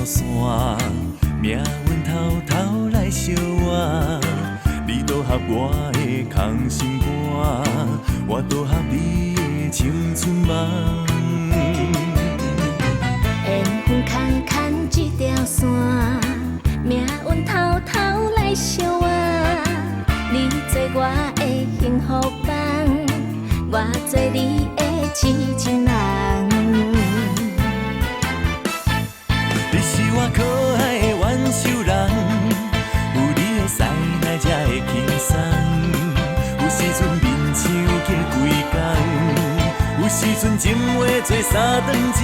線，命運偷偷來相換，你倒合我的空心肝，我倒合你的青春夢。緣分牽牽這條線，命運偷偷來相換。你做我的幸福夢，我做你的痴情人。你是我可愛的牽手人，有你的師奶才會輕鬆。有時陣面像激規工，有時陣情話做三頓食。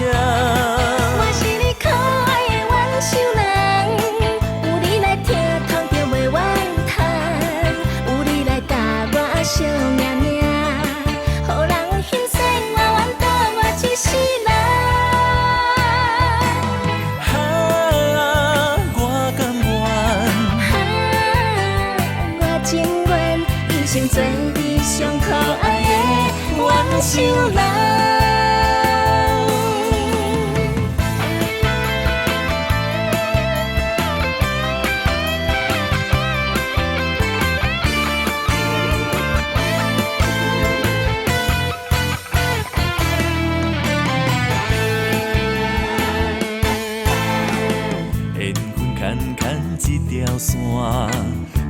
我是你可愛的牽手人，有你來疼痛就袂怨嘆，有你來佮我惜命命，予人欣羡我怨倒我一世人。哈，我甘願。哈，我情願一生做你上可愛的牽手人。緣分牽牽這條線，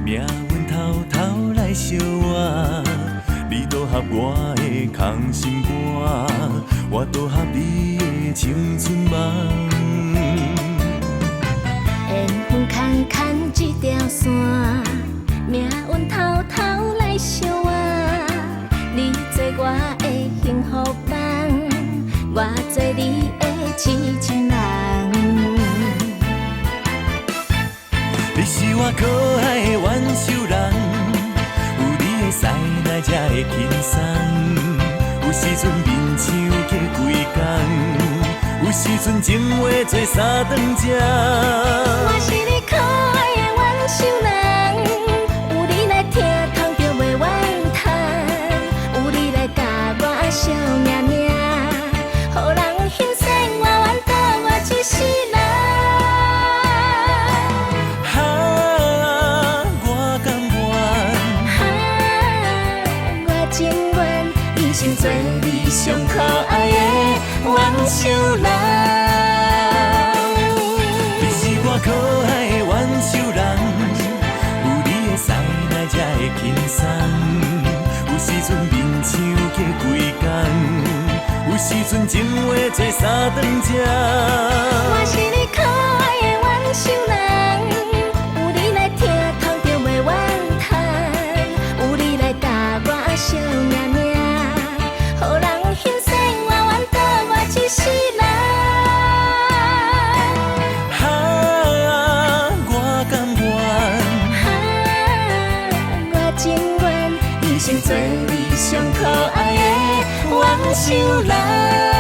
命運偷偷來相換，你倒合我的空心肝，我倒合你的青春夢。緣分牽牽這條線，命運偷偷來相換，你做我的幸福夢，我做你的痴情人。你是我可愛的牽手人，有你的師奶才會輕鬆。有時陣面像激規工，有時陣情話做三頓食。我是你可愛的牽手人，有你來疼痛就袂怨嘆，有你來佮我惜命命，予人欣羡我怨倒我一世人。哈，我甘願。哈，我情願一生做你上可愛的牽手人。你是我可愛的牽手人，有你的師奶才會輕鬆。有時陣面像激規工，有時陣情話做三頓食。我是你可愛的牽手人，有你來疼痛就袂怨嘆，有你來佮我惜命命，予人欣羡我怨倒我一世人。哈，我甘願。哈，我情願一生做你上可愛的牽手人。